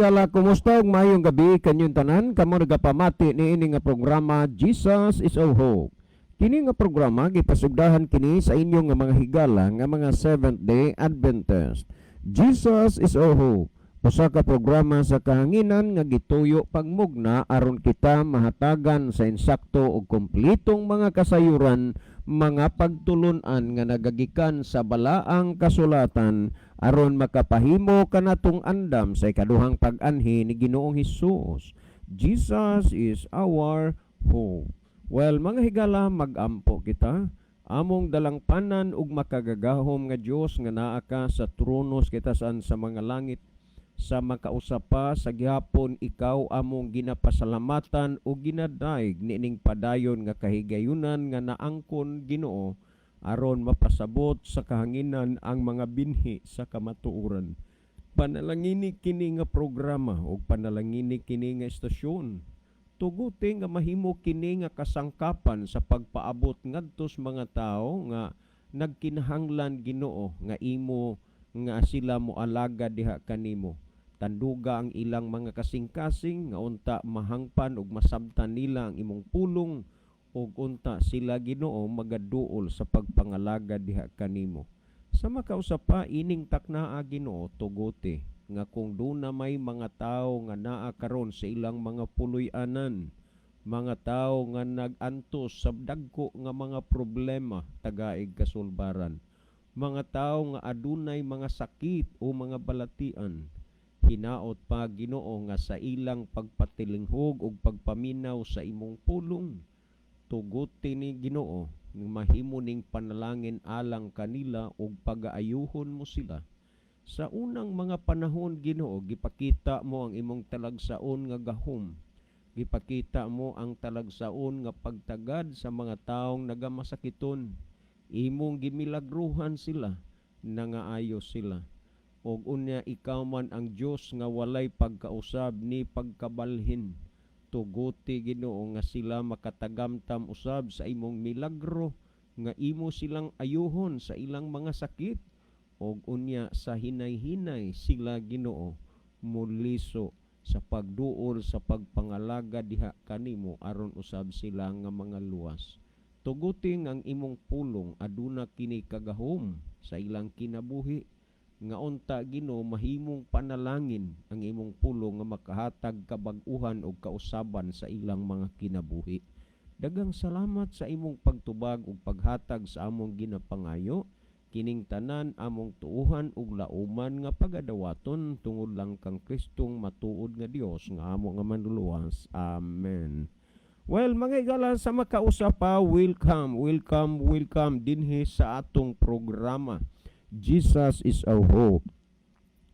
Higala, kumusta ug maayong gabi kanyong tanan kamo nagapamati niini nga programa, Jesus is Our Hope. Kini nga programa gipasugdahan kini sa inyong nga mga higala nga mga Seventh Day Adventist. Jesus is Our Hope, usa ka programa sa kahanginan nga gituyo pagmugna aron kita mahatagan sa insakto ug kompletong mga kasayuran, mga pagtulunan nga nagagikan sa Balaang Kasulatan aron makapahimo kanatong andam sa ikaduhang pag-anhi ni Ginoong Hesus. Jesus is our hope. Well, mga higala, magampo kita. Among dalangpanan ug makagagahom nga Dios nga naa ka sa trono sa kitasan sa mga langit, sa makausa pa sa gihapon, ikaw among ginapasalamatan ug ginadaig niining padayon nga kahigayunan nga naangkon, Ginoo, aron mapasabot sa kahanginan ang mga binhi sa kamatuoran. Panalangini kini nga programa ug panalangini kini nga estasyon. Tuguti nga mahimo kini nga kasangkapan sa pagpaabot ngadto sa mga tawo nga nagkinahanglan, Ginoo, nga imo nga sila moalagad diha kanimo. Tanduga ang ilang mga kasing-kasing nga unta mahangpan ug masabtan nila ang imong pulong ug unta sila, Ginoo, magaduol sa pagpangalagad diha kanimo. Sa makausa pa, ining taknaa, Ginoo, tuguti nga kung duna may mga tawo nga naa karon sa ilang mga puloy-anan, mga tawo nga nag-antos sa dagko nga mga problema, tagaig kasulbaran, mga tawo nga adunay mga sakit o mga balatian, hinaot pa, Ginoo, nga sa ilang pagpatilinghog ug pagpaminaw sa imong pulong, tuguti ni, Ginoo, nga mahimo ning panalangin alang kanila ug pagaayuhon mo sila. Sa unang mga panahon, Ginoo, gipakita mo ang imong talagsaon nga gahom. Gipakita mo ang talagsaon nga pagtagad sa mga taong nagamasakiton. Imong gimilagruhan sila, nangaayo sila. Og unya ikaw man ang Dios nga walay pagkausab ni pagkabalhin. Tuguti, Ginoo, nga sila makatagamtam usab sa imong milagro nga imo silang ayuhon sa ilang mga sakit og unya sa hinay-hinay sila, Ginoo, muliso sa pagduol sa pagpangalaga diha kanimo aron usab sila nga mga luwas. Tuguti nga ang imong pulong aduna kini kagahom sa ilang kinabuhi nga unta, Ginoo, mahimong panalangin ang imong pulong nga makahatag kabag-uhan ug kausaban sa ilang mga kinabuhi. Daghang salamat sa imong pagtubag ug paghatag sa among ginapangayo. Kining tanan among tuuhan ug lauman nga pagadawaton tungod lang kang Kristong matuod nga Dios nga amo nga manluluwas. Amen. Well, mga higala, sa makausa pa, welcome, welcome, welcome dinhi sa atong programa, Jesus is Our Hope.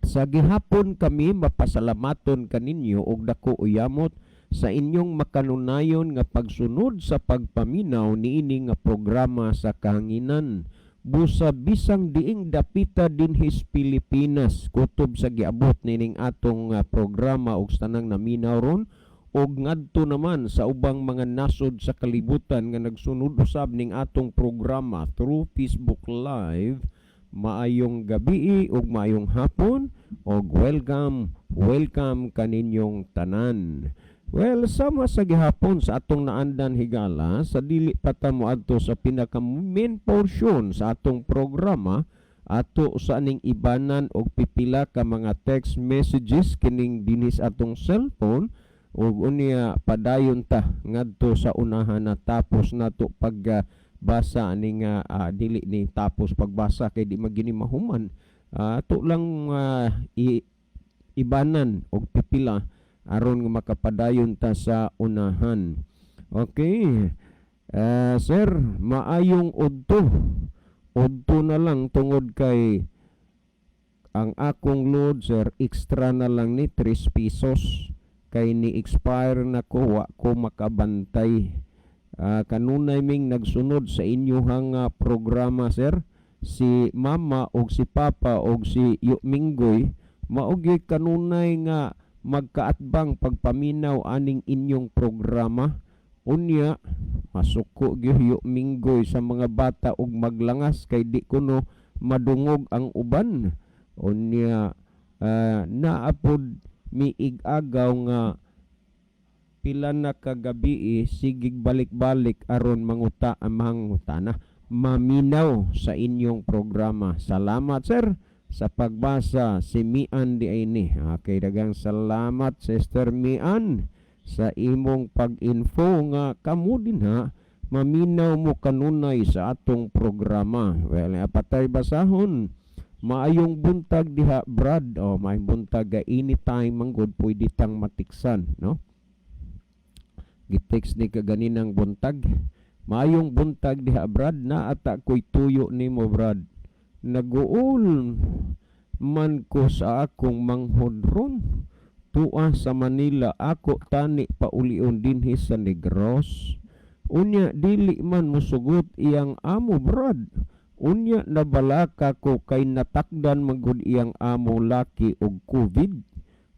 Sa gihapon kami mapasalamaton kaninyo og dako uyamot sa inyong makanunayon nga pagsunod sa pagpaminaw niini nga programa sa kahanginan. Busa bisang diing dapita dinhi sa Pilipinas, kutob sa giabot nining atong programa og sa tanang naminaw ron og ngadto naman sa ubang mga nasod sa kalibutan nga nagsunod usab ning atong programa through Facebook Live, maayong gabi ug maayong hapon ug welcome, welcome kaninyong tanan. Well, sama sa gihapon sa atong naandan, higala, sa dili pa ta moadto sa pinaka main portion sa atong programa, ato sa aning ibanan og pipila ka mga text messages kining dinhi sa atong cellphone ug unya padayon ta ngadto sa unahan na tapos nato pag basa ani nga dili ni tapos pagbasa kay di magini mahuman. Ato lang ibanan og pipila aron nga makapadayon ta sa unahan. Okay. Sir, maayong udto. Udto na lang tungod kay ang akong load, sir, extra na lang ni 3 pesos kay ni expire na ko, wa ko makabantay. Kanunay ming nagsunod sa inyuhang programa, sir, si mama og si papa og si Yu Minggoy mao gyud kanunay nga magkaatbang pagpaminaw aning inyong programa. Unya masuko gyud Yu Minggoy sa mga bata og maglangas kay di kuno madungog ang uban. Unya naa pod Miig-agaw nga pila na kagabi sigig balik-balik aron manguta ang mangutana, maminaw sa inyong programa. Salamat, sir, sa pagbasa. Si Mian di ay ni. Okay, daghang salamat, Sister Mian, sa imong pag-info nga kamo din ha maminaw mo kanunay sa atong programa. Well, apatay basahon. Maayong buntag diha, Brad. Oh, maayong buntag. Anytime manggod pwede tang matiksan, no? Gitext ni kaganinang buntag. Maayong buntag diha, Brad, na ata ko'y tuyo nimo, Brad. Naguol man ko sa akong manghod ron. Tua sa Manila, ako tani paulion dinhi sa Negros. Unya dili man musugot iyang amo, Brad. Unya nabalaka ko kay natakdan magud iyang amo laki og COVID.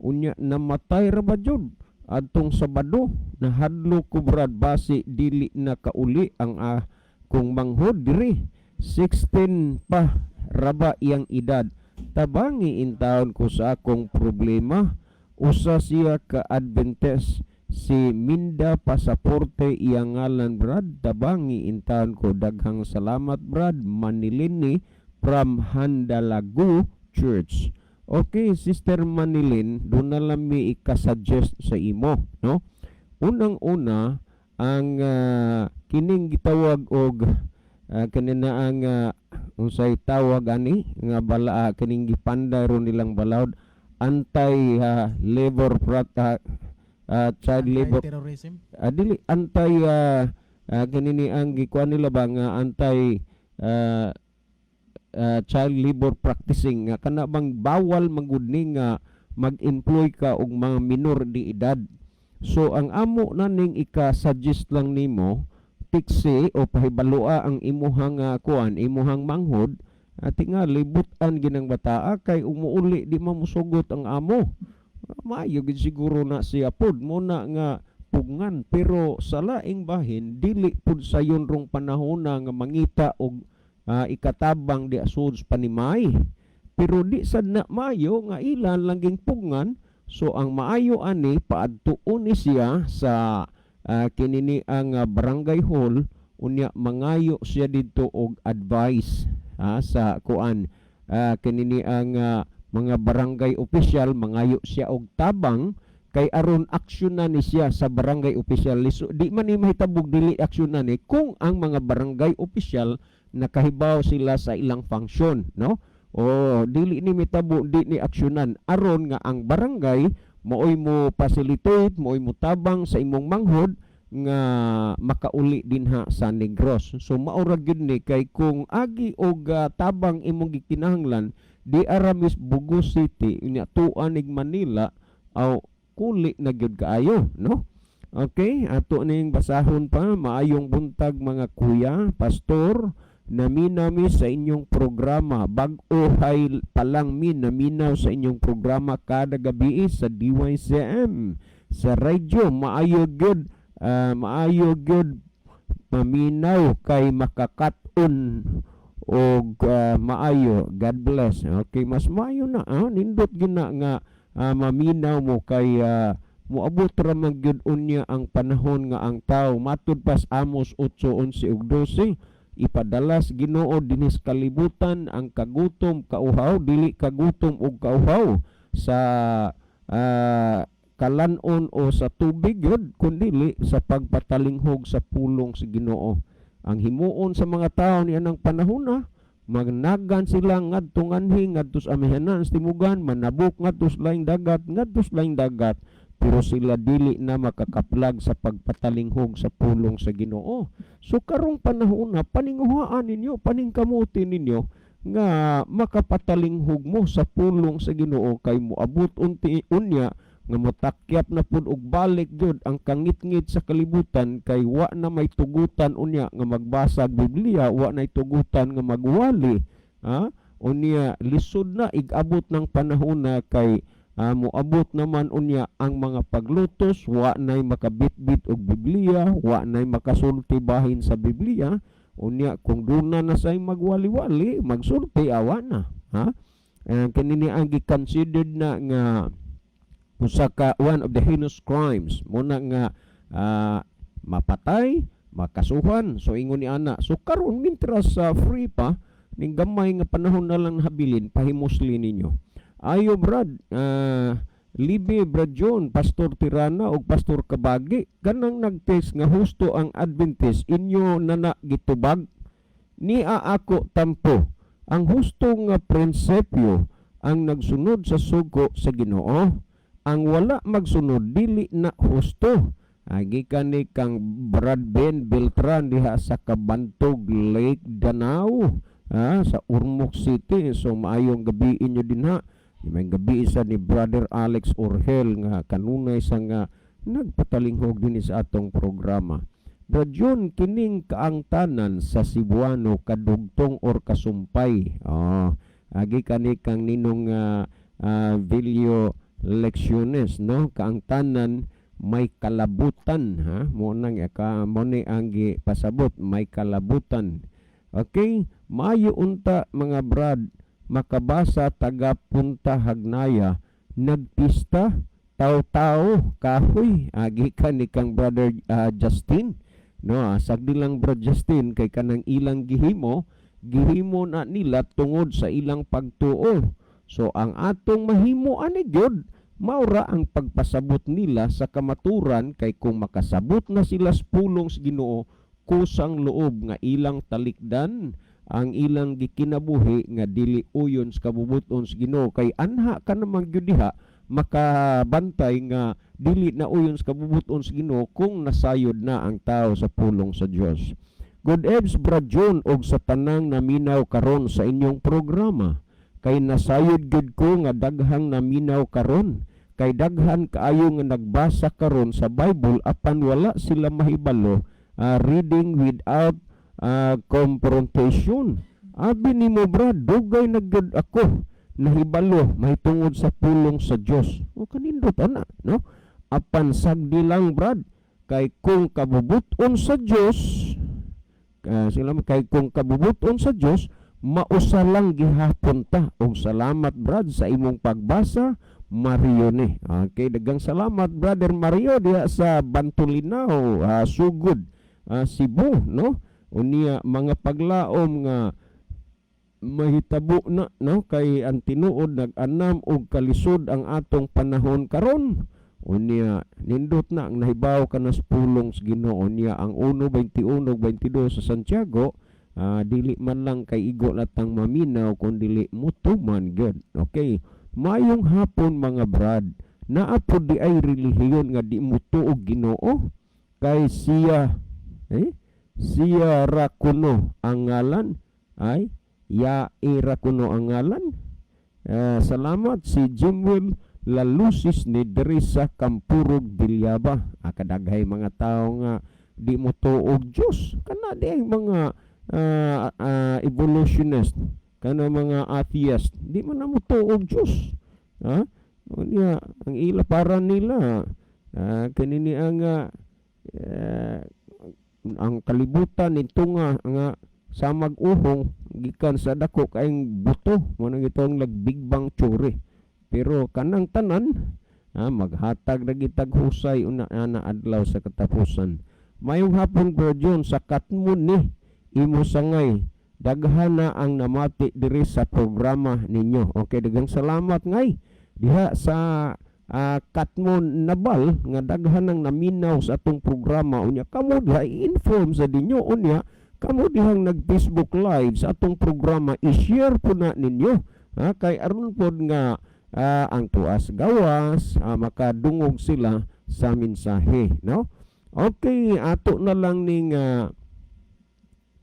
Unya namatay ra ba jud adtong Sabado. Nahadlok ko, Brad, basi dili na kauli ang akong manghod diri. 16 pa raba iyang edad. Tabangi intawon ko sa akong problema. Usa siya ka Adventist. Si Minda Pasaporte iyang ngalan, Brad. Tabangi intawon ko. Daghang salamat, Brad. Manilini from Handalagu Church. Okay, Sister Manilin, doon na lang mi ika-suggest sa imo, no? Unang-una, ang kining gitawag og kanina ang unsay tawag ani nga bala, kining gipanda ron nilang balaod, anti labor child labor. Terrorism. Dili anti, kanini ang gikuan nila ba nga anti child labor practicing, nga kana bang bawal magud ni nga mag-employ ka og mga minor di edad. So ang amo na ning ika-suggest lang nimo, tiksi o pahibalua ang imuhang kuan, imuhang manghod, ati nga libutan ginang bataa kay umuuli di man musugot ang amo. Maayo gid siguro na siya pod mo na nga pugngan, pero sa laing bahin dili pud sayon rong panahon na nga mangita og ikatabang di asud panimay, pero di sad na maayo nga ilan lang ging pugngan. So ang maayo ani, paadtuon ni siya sa kinini ang barangay hall, unya mangayo siya didto og advice sa kuan, kinini ang mga barangay official. Mangayo siya og tabang kay aron aksyon na ni siya sa barangay official. Liso, di man ni mahitabog dili aksyon na ni kung ang mga barangay official nakahibaw sila sa ilang function, no? O dili ni mitabo di ni aksyonan, aron nga ang barangay maoy mo facilitate, maoy mo tabang sa imong manghod nga makauli dinha sa Negros. So mao ra gyud ni kay kung agi og tabang imong gikinahanglan di aramis Bogo City, unya tuan nig Manila, aw kuli na gyud kaayo, no? Okay, ato ning basahon pa. Maayong buntag, mga kuya, pastor. Naminami sa inyong programa. Bag-o hay palang mi naminaw sa inyong programa kada gabi sa DYCM. Sa radyo, maayo gyud, maayo gyud maminaw kay makakaton og maayo. God bless. Okay, mas maayo na. Nindot gyud na nga maminaw mo kay moabot ra man gyud unya ang panahon nga ang tao, matud pas Amos 8:11 ug 12, ipadalas Ginoo dinis kalibutan ang kagutom, kauhaw, dili kagutom ug kauhaw sa kalanon o sa tubig yun, kundili sa pagpatalinghog sa pulong sa Ginoo. Ang himuon sa mga tao niya ng panahon na magnagan sila ngadto nganhi, ngadto sa amihanan sa timugan, manabok ngadto sa laing dagat, ngadto sa laing dagat, pero sila dili na makakaplag sa pagpatalinghog sa pulong sa Ginoo. So karong panahon na paninguhaan ninyo, paningkamuti ninyo nga makapatalinghog mo sa pulong sa Ginoo kay moabot unti unya nga motakyap na pud og balik gyud ang kangitngit sa kalibutan kay wa na may tugutan unya nga magbasa og Biblia, wa nay tugutan nga magwali, ha. Unya lisod na igabot ng panahon na kay moabot naman unya ang mga paglutos, wa nay makabitbit og Biblia, wa nay makasulti bahin sa Biblia. Unya kung duna na say magwali-wali magsulti, awa na, ha. Kanini ang gi-considered na nga Usa ka one of the heinous crimes muna nga mapatay, makasuhan. So ingon ni ana. So karon, mintras sa free pa ning gamay nga panahon na lang habilin, pahimusli ninyo. Ayo, Brad Libi, Brad John, Pastor Tirana ug Pastor Kabagi, kanang nagtext nga husto ang Adventist, inyo na na gitubag ni ako tampo. Ang husto nga prinsipyo ang nagsunod sa sugo sa Ginoo. Ang wala magsunod, dili na husto. Gikan ni kang Brad Ben Beltran diha sa Kabantog, Lake Danau, sa Ormoc City. So maayong gabi inyo dinha. May gabi isa ni Brother Alex Orgel nga kanunay sa nga nagpatalinghog din sa atong programa. Brad John, kining kaangtanan sa Cebuano, kadugtong or kasumpay? Oh, agi kani kang ninong Vilio Lecciones, no? Kaangtanan may kalabutan, ha? Mo nang ka mo ni ang pasabot, may kalabutan. Okay, maayo unta, mga brad, makabasa taga Punta Hagnaya, nagpista tao-tao kahoy. Agi ka ni kang Brother Justin, no? Sagdi lang, Brother Justin, kay kanang ilang gihimo, gihimo na nila tungod sa ilang pagtuo. So ang atong mahimo ani gyud, maura ang pagpasabot nila sa kamaturan, kay kung makasabot na sila sa pulong sa Ginoo, kusang loob nga ilang talikdan ang ilang gikinabuhi nga dili uyon sa kabubuton sa Ginoo, kay anha ka naman gyud diha makabantay nga dili na uyon sa kabubuton sa Ginoo kung nasayod na ang tao sa pulong sa Dios. Good eves, Brad John, og sa tanang naminaw karon sa inyong programa. Kay nasayod gyud ko nga daghang naminaw karon, kay daghan kaayo nga nagbasa karon sa Bible apan wala sila mahibalo, reading without confrontation. Abi nimo, Brad, dugay na gyud ako nahibalo mahitungod sa pulong sa Dios. O kanindot ana, no? Apan sagdi lang, Brad, kay kung kabubuton sa Dios sila, kay kung kabubuton sa Dios, mausa lang gihapon ta. Og salamat, Brad, sa imong pagbasa. Mario ni. Okay, daghang salamat, Brother Mario, diha sa Bantulinao, Sugod, Cebu, no? Unya mga paglaom nga mahitabo na, no, kay ang tinuod nag-anam og kalisod ang atong panahon karon. Unya nindot na ang nahibaw ka na sa pulong sa Ginoo. Unya ang 1:21 22 sa Santiago, dili man lang kay igo latang maminaw kun dili mutuman gyud. Okay, mayong hapon, mga brad. Naa pod di ay relihiyon nga di mutuo og Ginoo, kay siya siya ra kuno ang ngalan ay ya ira kuno ang ngalan. Salamat, si Jimwell Lalusis ni diri sa Kampurog, Bilyaba. Kadaghay mga tao nga di mo og Dios, kana di ay mga evolutionist, kana mga atheist, di man na mo og Dios, ha. Unya ang ila, para nila kanini ang ang kalibutan nito nga samag uhong gikan sa dako kaayong buto mo nang itong nag Big Bang Theory. Pero kanang tanan, maghatag na gitag husay una ana adlaw sa katapusan. Mayong hapon, Bro John, sa katmon ni imo sangay, daghan na ang namati diri sa programa ninyo. Okay, daghang salamat ngay diha sa Katmon Nabal nga daghan ang naminaw sa atong programa. Unya kamo diha, i-inform sa ninyo. Unya kamo dihang nag Facebook Live sa atong programa, i-share po na ninyo, ha, kay aron pod nga ang tuas gawas, makadungog sila sa mensahe, no? Okay, ato na lang ning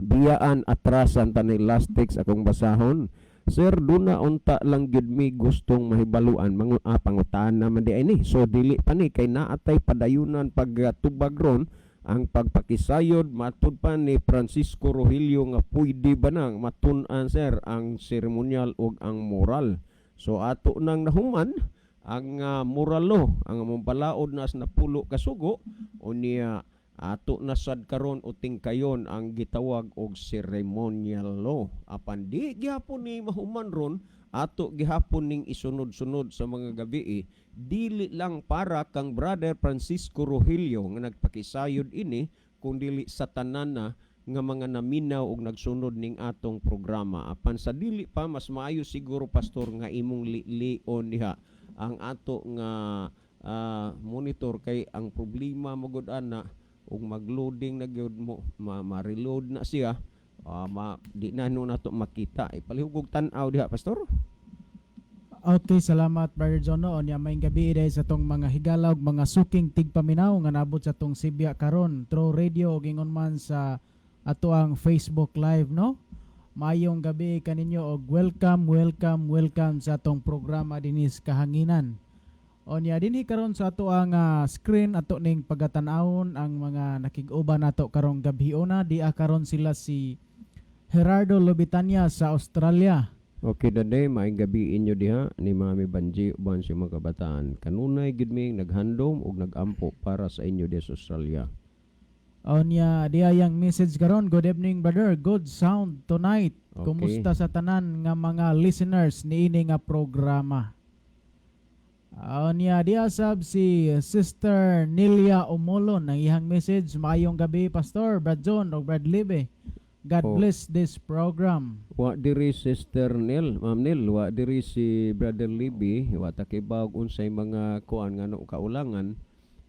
biyaan atrasan tanay last text akong basahon. Sir, duna unta lang gyud mi gustong mahibaluan mga pangutan naman di ay ni. So dili pa ni kay naatay padayunan pagtubag ron ang pagpakisayod matud pa ni Francisco Rogelio nga pwede ba nang matun-an, sir, ang seremonyal ug ang moral. So ato nang nahuman ang moral law, ang among balaod na sa 10 ka sugo. Unya ato na sad karon uting kayon ang gitawag og ceremonial law. Apan di gyapon ni mahuman ron. Ato gihapon ning isunod-sunod sa mga gabi, dili lang para kang Brother Francisco Rogelio nga nagpakisayod ini, kung dili sa tanan na nga mga naminaw og nagsunod ning atong programa. Apan sa dili pa, mas maayo siguro, Pastor, nga imong lilion diha ang ato nga monitor kay ang problema magud ana ug mag-loading na gyud mo, ma-reload na siya, di na no nato makita. Ipalihog og tan-aw diha, Pastor. Okay, salamat, Brother John. No, unya maayong gabi diay sa atong mga higala ug mga suking tigpaminaw nga nabot sa atong sibya karon through radio ug ingon man sa ato ang Facebook Live, no. Maayong gabi kaninyo og welcome, welcome, welcome sa atong programa dinhi sa kahanginan. Onya dinhi karon sa ato ang screen, ato ning pagatan-awon ang mga nakig-uban nato karong gabhiona. Dia karon sila si Gerardo Lobitanya sa Australia. Okay, dade, maayong gabi inyo diha ni Mami Banji uban sa mga kabataan. Kanunay gid mi naghandom ug nagampo para sa inyo diha sa Australia. Onya diya yang message karon, "Good evening, brother, good sound tonight." Kumusta sa tanan nga mga listeners niini nga programa? Onya diya sab si Sister Nelia Umolon, ang iyang message, "Maayong gabi, Pastor Brad John ug Brad Libe. God bless this program." Wa diri Sister Nel, Ma'am Nel, wa diri si Brother Libby, wa ta kibaw unsay mga kuan ngano kaulangan.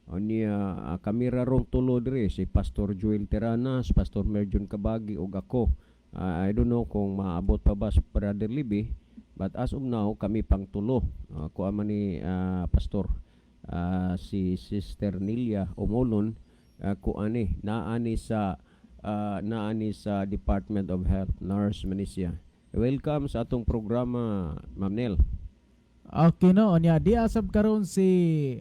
Unya kami ra rong tulo diri, si Pastor Joel Teranas, Pastor Merjon Kabagi ug ako. I don't know kung maabot pa ba si Brother Libby, but as of now kami pang tulo. Kuan man ni Pastor, si Sister Nelia Umolon, kuan ni naani sa Department of Health, nurse man ni siya. Welcome sa atong programa, Ma'am Nel. Okay, no, onya diya sab karon si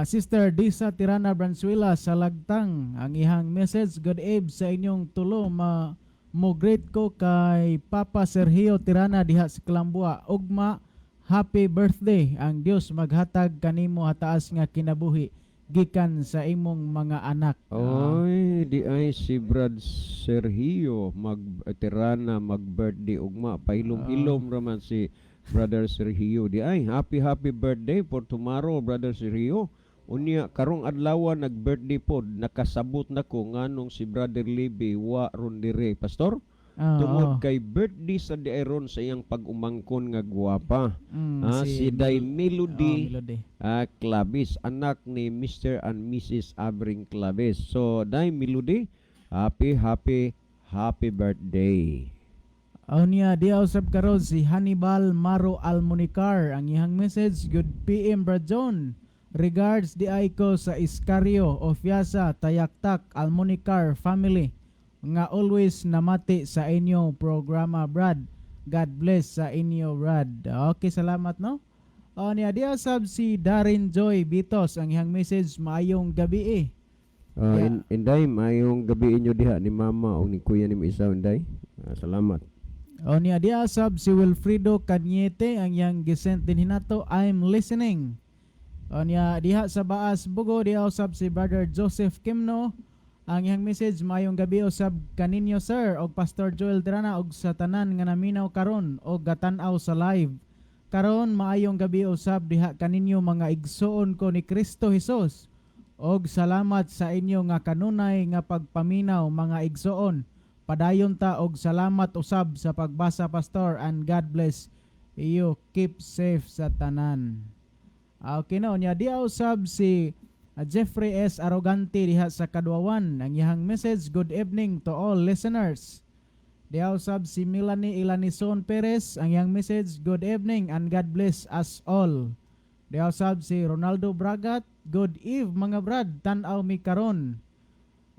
Sister Disa Tirana Branzuela sa Lagtang. Ang ihang message, "Good eve sa inyong tulo. Ma mo greet ko kay Papa Sergio Tirana diha sa Kalambua. Ugma happy birthday. Ang Dios maghatag kanimo hataas nga kinabuhi gikan sa imong mga anak." Oy, di ay si Brad Sergio mag Tirana mag-birthday ugma. Pahilom-hilom raman si Brother Sergio di ay. Happy happy birthday for tomorrow, Brother Sergio. Unya karong adlaw nag-birthday pod, nakasabot nako nganong si Brother Libby wa ron dire, Pastor. Tungod kay birthday sa di ay ron sa iyang pag-umangkon nga gwapa. Si Day Melody Oh, Melody. Clavis, anak ni Mr. and Mrs. Abring Clavis. So, Day Melody, happy, happy, happy birthday. Unya diya usab karon si Hannibal Maro Almonicar, ang iyang message, "Good PM, Brad John. Regards di ay ko sa Iscario Ofiasa Tayaktak Almonicar family nga always namati sa inyo programa, Brad. God bless sa inyo, Brad." Okay, salamat, no. Unya diya sab si Darren Joy Bitos, ang iyang message, "Maayong gabi eh." Inday, maayong gabi inyo diha ni Mama o ni Kuya ni Isa, Inday. Salamat. Unya diya sab si Wilfredo Cañete, ang iyang gisent din hinato, "I'm listening." Unya diha sa Baas Bugo, diha usab si Brother Joseph Kimno, ang iyang message, "Maayong gabi usab kaninyo, sir, og Pastor Joel Tirana og sa tanan nga naminaw karon og gatan-aw sa live. Karon maayong gabi usab diha kaninyo, mga igsoon ko ni Kristo Jesus. Og salamat sa inyo nga kanunay nga pagpaminaw, mga igsoon. Padayon ta og salamat usab sa pagbasa, Pastor, and God bless you. Keep safe sa tanan." Okay no, nya di usab si Jeffrey S. Arrogante diha sa Kadwawan. Ang iyang message, "Good evening to all listeners." Diha usab si Melanie Ilanison Perez, ang iyang message, "Good evening and God bless us all." Diha usab si Ronaldo Bragat, "Good eve, mga brad, tan-aw mi karon.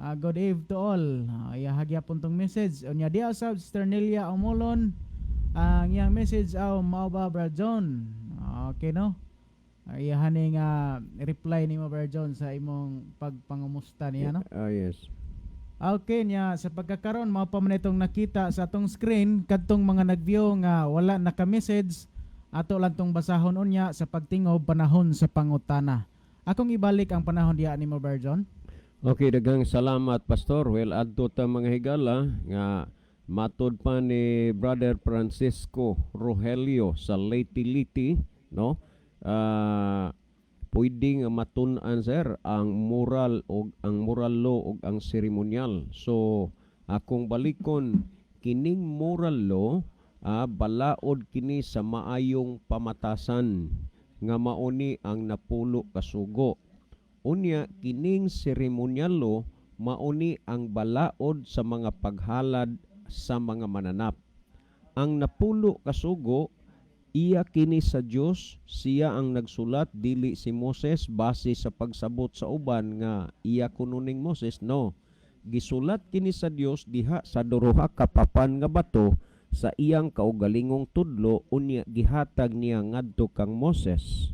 Good eve to all." Iya hagyapon tong message. Unya diha usab Sister Nelia Umolon, ang iyang message aw, "Mao ba, Brad John?" Okay no. Iyahan ni nga reply nimo, Brad John, sa imong pagpangumusta niya, no. Yes. Okay nya sa pagkakaron mao pa man itong nakita sa atong screen. Kadtong mga nag-view nga wala naka-message, ato lang tong basahon unya sa pagtingob panahon sa pangutana. Akong ibalik ang panahon diha nimo, Brad John. Okay, daghang salamat, Pastor. Well, adto ta, mga higala, nga Matod pa ni Brother Francisco Rogelio sa Leyte Leyte, no? Pwede nga matun-an, sir, ang moral law ug ang ceremonial. So akong balikon, kining moral law, balaod kini sa maayong pamatasan nga mauni ang 10 ka sugo. Unya kining ceremonial law, mauni ang balaod sa mga paghalad sa mga mananap. Ang 10 ka sugo, iya kini sa Dios, siya ang nagsulat, dili si Moses, base sa pagsabot sa uban nga iya kuno ning Moses, no. Gisulat kini sa Dios diha sa duha ka papan nga bato sa iyang kaugalingong tudlo, unya gihatag niya ngadto kang Moses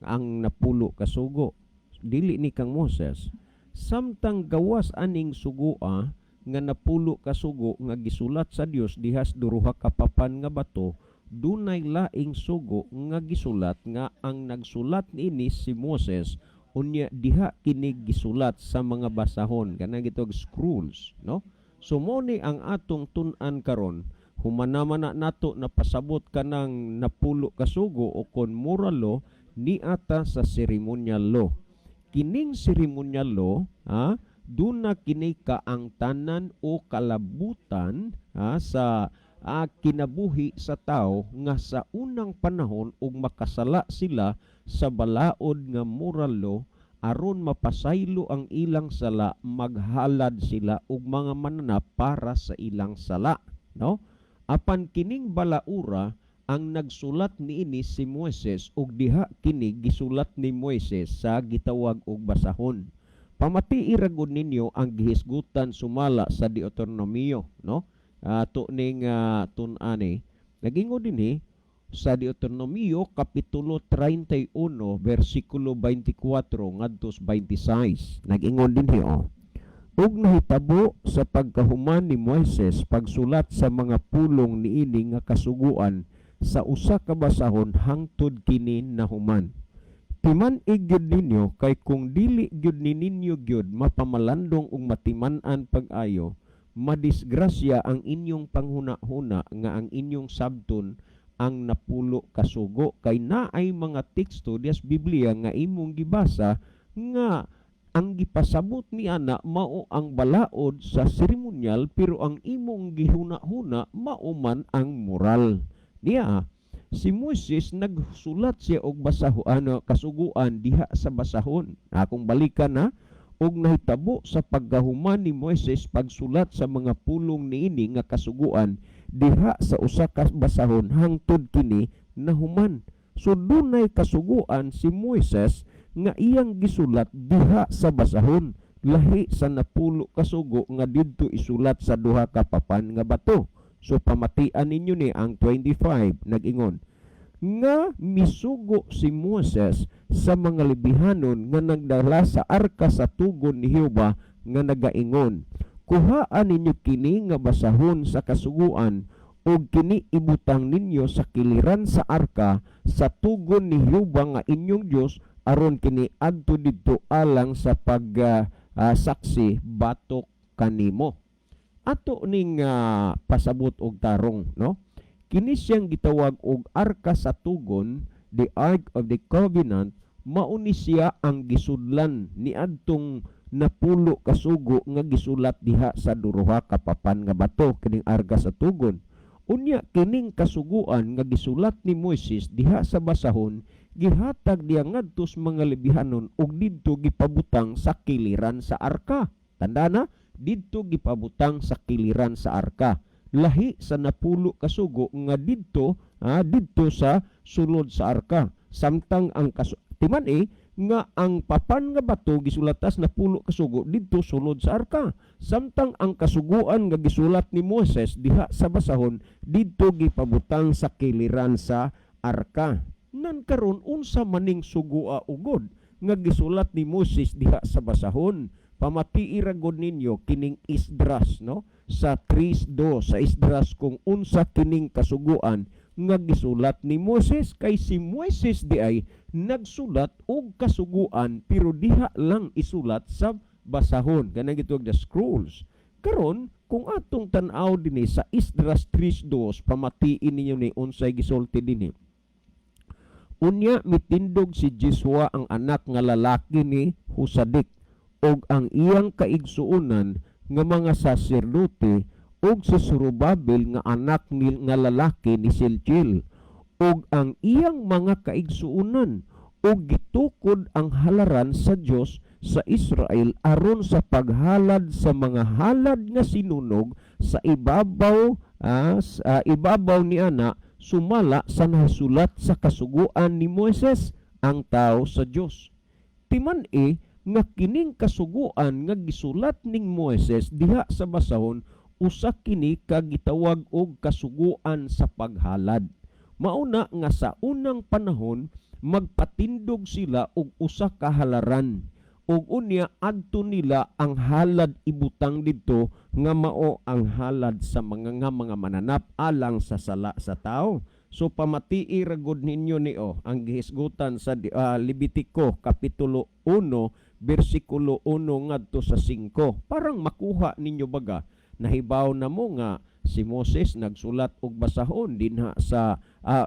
ang 10 ka sugo, dili ni kang Moses. Samtang gawas aning sugoa nga 10 ka sugo nga gisulat sa Dios dihas duha ka papan nga bato, dunay laing sugo nga gisulat nga ang nagsulat niini si Moses, unya diha kini gisulat sa mga basahon, kanang gitawag scrolls, no? So mo ni ang atong tun-an karon. Humana man na nato na pasabot kanang 10 ka sugo o kon moral law, niata sa ceremonial law. Kining ceremonial law, duna kini kaangtanan o kalabutan sa kinabuhi sa tao nga sa unang panahon ug makasala sila sa balaod nga moral law, aron mapasaylo ang ilang sala, maghalad sila og mga mananap para sa ilang sala, no? Apan kining balaura, ang nagsulat niini si Moises ug diha kini gisulat ni Moises sa gitawag og basahon. Pamatii ra gud ninyo ang gihisgutan sumala sa Deuteronomio, no? Ato ning tun-ani. Nagingon dinhi sa Deuteronomio kapitulo 31 bersikulo 24 ngadto 26. Nag-ingon dinhi, oh. "Ug nahitabo sa pagkahuman ni Moises pagsulat sa mga pulong niini nga kasuguan sa usa ka basahon hangtod kini nahuman." Timan-i gyud ninyo, kay kung dili gyud ni ninyo gyud mapamalandong ug matiman-an pag-ayo, madisgrasya ang inyong panghuna-huna nga ang inyong sabton ang 10 ka sugo, kay naay mga teksto dias Biblia nga imong gibasa nga ang gipasabot ni ana mao ang balaod sa seremonyal, pero ang imong gihuna-huna mao man ang moral. Niya si Moises, nagsulat siya og basaho, ano, kasuguan diha sa basahon. Akong balikan na. "Ug nahitabo sa pagkahuman ni Moises pagsulat sa mga pulong niini nga kasuguan diha sa usa ka basahon hangtod kini nahuman." So dunay kasuguan si Moises nga iyang gisulat diha sa basahon, lahi sa 10 ka sugo nga didto isulat sa duha ka papan nga bato. So pamatian ninyo ni ang 25, nag-ingon nga misugo si Moses sa mga Lebihanon nga nagdala sa arka sa tugon ni Jehova nga nagaingon, "Kuhaan ninyo kini nga basahon sa kasuguan ug kini ibutang ninyo sa kiliran sa arka sa tugon ni Jehova nga inyong Dios, aron kini adto didto alang sa pag saksi batok kanimo." Ato ning pasabot og tarong, no? Kini siyang gitawag og arka sa tugon, the Ark of the Covenant, mauni siya ang gisudlan niadtong 10 ka sugo nga gisulat diha sa duha ka papan nga bato, kining arka sa tugon. Unya kining kasuguan nga gisulat ni Moises diha sa basahon, gihatag diha ngadto sa mga Lebihanon ug didto gipabutang sa kiliran sa arka. Tanda na, didto gipabutang sa kiliran sa arka. Lahi sa 10 ka sugo nga didto sa sulod sa arka. Samtang ang timan nga ang papan nga bato gisulatan sa 10 ka sugo didto sulod sa arka. Samtang ang kasuguan nga gisulat ni Moises diha sa basahon, didto gipabutang sa kiliran sa arka. Nan karon, unsa maning sugua ugod nga gisulat ni Moses diha sa basahon? Pamatii ra gud ninyo kining Esdras, no? Sa 3:2 sa Esdras, kung unsa kining kasuguan nga gisulat ni Moses, kay si Moises di ay nagsulat og kasuguan, pero diha lang isulat sa basahon, kanang gitawag the scrolls. Karon, kung atong tan-aw dinhi sa Esdras 3:2, pamatiin ninyo ni unsay gisulti dinhi. Unya mitindog si Jesua ang anak nga lalaki ni Husadik ug ang iyang kaigsuonan nga mga saserdote ug si Zorobabel nga anak ni nga lalaki ni Sealtiel ug ang iyang mga kaigsuonan, ug gitukod ang halaran sa Dios sa Israel aron sa paghalad sa mga halad nga sinunog sa ibabaw ni ana, sumala sa nasulat sa kasuguan ni Moises ang tao sa Dios. Timan-i nga kining kasuguan nga gisulat ning Moises diha sa basahon, usa kini ka gitawag og kasuguan sa paghalad. Mauna nga sa unang panahon magpatindog sila og usa ka halaran ug unya adto nila ang halad ibutang didto nga mao ang halad sa mga mananap alang sa sala sa tao. So pamatii ra gud ninyo ni oh ang gihisgutan sa Levitico kapitulo 1 bersikulo 1 ngadto sa 5, parang makuha ninyo baga nahibaw na mo nga si Moses nagsulat og basahon dinha sa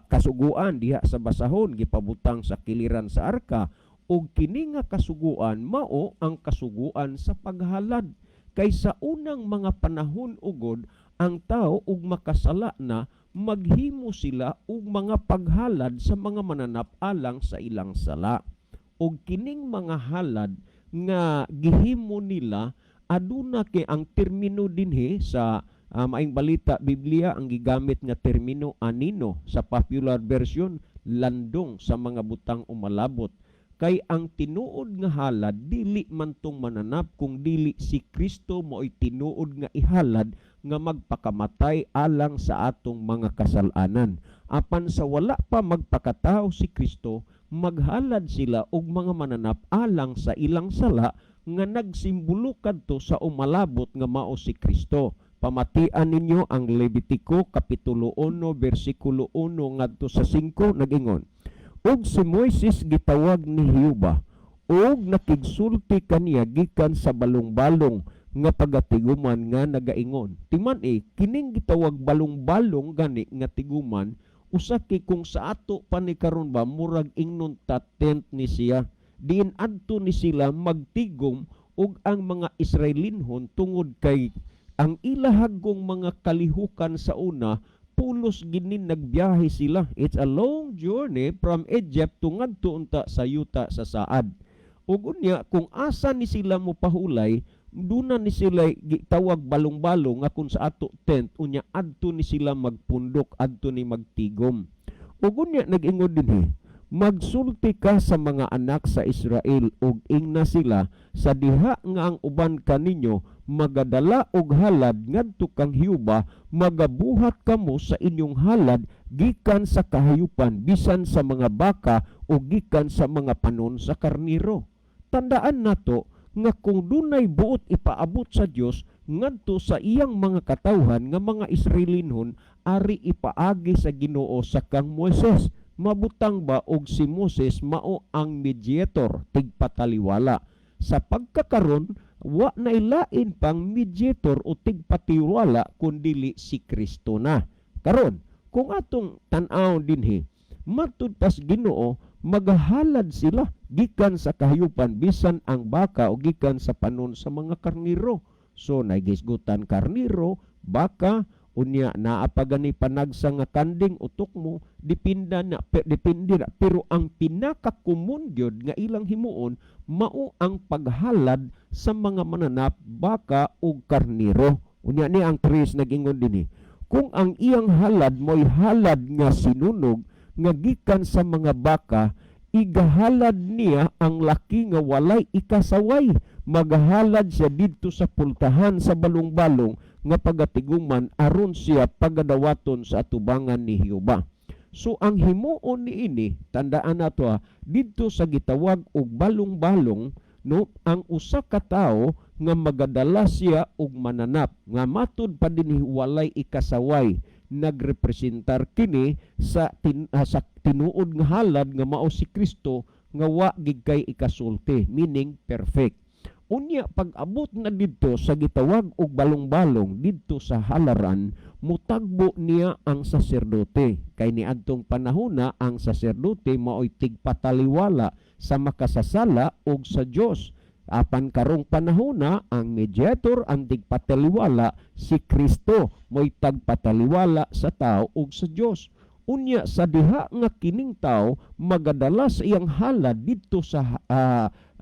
kasuguan diha sa basahon, gipabutang sa kiliran sa arka, ug kini nga kasuguan mao ang kasuguan sa paghalad. Kay sa unang mga panahon ugod, ang tao ug makasala na, maghimo sila og mga paghalad sa mga mananap alang sa ilang sala. Ug kining mga halad nga gihimo nila, aduna kay ang termino dinhi sa Maayong Balita Biblia, ang gigamit nga termino anino, sa Popular Version landong sa mga butang umalabot, kay ang tinuod nga halad dili man tong mananap kung dili si Kristo mo'y tinuod nga ihalad nga magpakamatay alang sa atong mga kasalanan. Apan sa wala pa magpakatao si Kristo, maghalad sila og mga mananap alang sa ilang sala nga nagsimbolo kadto sa umalabot nga mao si Kristo. Pamatian ninyo ang Levitico kapitulo 1 bersikulo 1 ngadto sa 5, nagingon: "Ug si Moises gitawag ni Jehova ug nakigsulti kaniya gikan sa balong-balong nga pagatiguman nga nagaingon." Timan-i kining gitawag balong-balong gani nga tiguman, usa kay kung sa ato pa ni karon ba, murag ingnon ta tent ni siya. Diin adto ni sila magtigom ug ang mga Israelinhon, tungod kay ang ilahagong mga kalihukan sa una, pulos gini nagbiyahe sila. It's a long journey from Egypt to ngadto unta sa yuta sa saad. Ug unya kung asa ni sila mo pahulay, duna ni sila gitawag balong-balong nga kung sa ato tent. Unya adto ni sila magpundok, adto ni magtigom. Ug unya nag-ingon dinhi, "Magsulti ka sa mga anak sa Israel ug ingna sila sa diha nga ang uban kaninyo magadala og halad ngadto kang Jehova, magabuhat kamo sa inyong halad gikan sa kahayupan, bisan sa mga baka o gikan sa mga panon sa karniro." Tandaan nato nga kung dunay buot ipaabot sa Dios ngadto sa iyang mga katawhan nga mga Israelinhon, ari ipaagi sa Ginoo sa kang Moises. Mabutang ba og si Moses mao ang mediator, tigpataliwala. Sa pagkakaron, wa na ilain pang mediator o tigpatiwala kundili si Kristo na. Karon, kung atong tan-aw dinhi, matud pas Ginoo magahalad sila gikan sa kahayupan, bisan ang baka o gikan sa panon sa mga karniro. So nagisgutan karniro, baka, unya naa pa gani panagsa nga kanding o tukmo, depende na, pero ang pinaka-common gyud nga ilang himuon mao ang paghalad sa mga mananap, baka ug karniro. Unya ni ang 3 nagingon dinhi, "Kung ang iyang halad mo'y halad nga sinunog nga gikan sa mga baka, igahalad niya ang laki nga walay ikasaway. Magahalad siya didto sa pultahan sa balong-balong nga pagatiguman aron siya pagadawaton sa atubangan ni Jehova." So ang himuon niini, tandaan nato ha, didto sa gitawag og balong-balong, no, ang usa ka tawo nga magadala siya og mananap nga matud pa dinhi walay ikasaway, nagrepresentar kini sa tinuod nga halad nga mao si Kristo nga wa gid kay ikasulti, meaning perfect. Unya pag-abot na didto sa gitawag og balong-balong didto sa halaran, mutagbo niya ang saserdote. Kay niadtong panahona, ang saserdote maoy tigpataliwala sa makasasala og sa Dios. Apan karong panahona, ang mediator, ang tigpataliwala, si Kristo, mo'y tagpataliwala sa tao ug sa Dios. Unya sa diha nga kining tao magadala sa iyang halad didto sa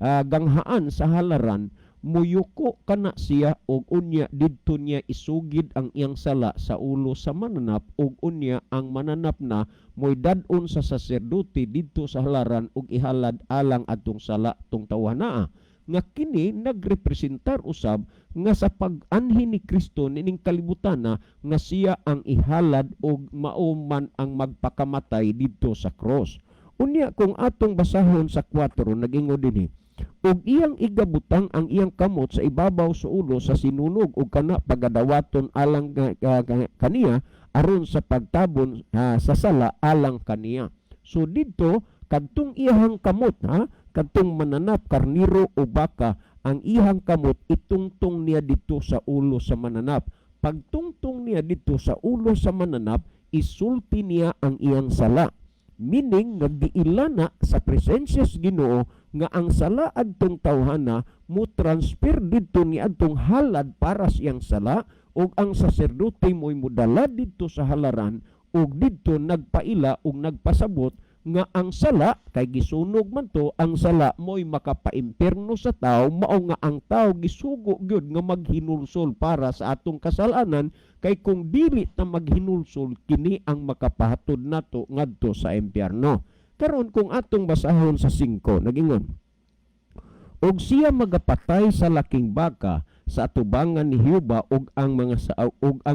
ganghaan sa halaran, muyuko kana siya og unya didto niya isugid ang iyang sala sa ulo sa mananap, ug unya ang mananap na mo'y dad-on sa saserdote didto sa halaran ug ihalad alang adtong sala tong tawhanaa. Nga kini nagrepresentar usab nga sa pag-anhi ni Kristo nining kalibutan na nga siya ang ihalad og mao man ang magpakamatay didto sa cross. Unya kung atong basahon sa 4, nagingon dinhi, "Ug iyang igabutang ang iyang kamot sa ibabaw sa ulo sa sinunog, ug kana pagadawaton alang kaniya aron sa pagtabon sa sala alang kaniya." So didto, kadtong iyang kamot, ha, kadtong mananap, karniro o baka, ang iyang kamot itungtong niya dito sa ulo sa mananap. Pagtungtong niya dito sa ulo sa mananap, isulti niya ang iyang sala. Meaning, nagdiila na sa presensya sa Ginoo nga ang sala adtong tawhana mo transfer didto ni adtong halad para sa iyang sala, ug ang saserdote mo'y modala didto sa halaran ug didto nagpaila ug nagpasabot nga ang sala, kay gisunog man to, ang sala mo'y makapaimpierno sa tao. Mao nga ang tao gisugo gyud nga maghinulsol para sa atong kasalanan, kay kung dili ta maghinulsol, kini ang makapahatod nato ngadto sa impyerno. Karon, kung atong basahon sa 5, nagingon, "Ug siya magapatay sa laking baka sa atubangan ni Jehova, ug ang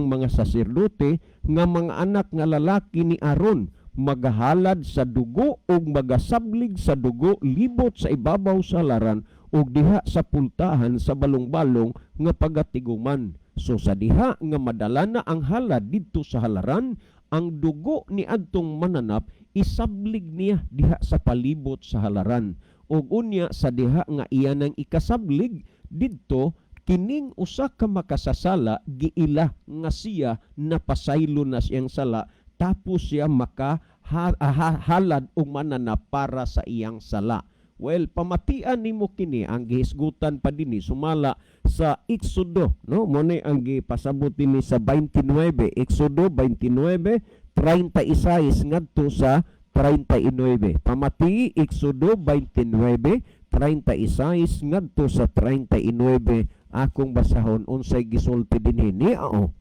mga saserdote nga mga anak nga lalaki ni Aaron magahalad sa dugo ug magasablig sa dugo libot sa ibabaw sa halaran ug diha sa pultahan sa balong-balong nga pagatiguman." So sa diha nga madala na ang halad didto sa halaran, ang dugo ni adtong mananap isablig niya diha sa palibot sa halaran. Ug unya sa diha nga iya nang ikasablig didto, kining usa ka makasasala giila nga siya napasaylo na siyang sala, tapos siya maka halad og mananap para sa iyang sala. Well, pamatian nimo kini ang gihisgutan pa dinhi sumala sa Exodo, no? Mo ni ang gipasabot dinhi sa 29, Exodo 29 36 ngadto sa 39. Pamati, Exodo 29 36 ngadto sa 39. Akong basahon unsay gisulti dinhi ni ao.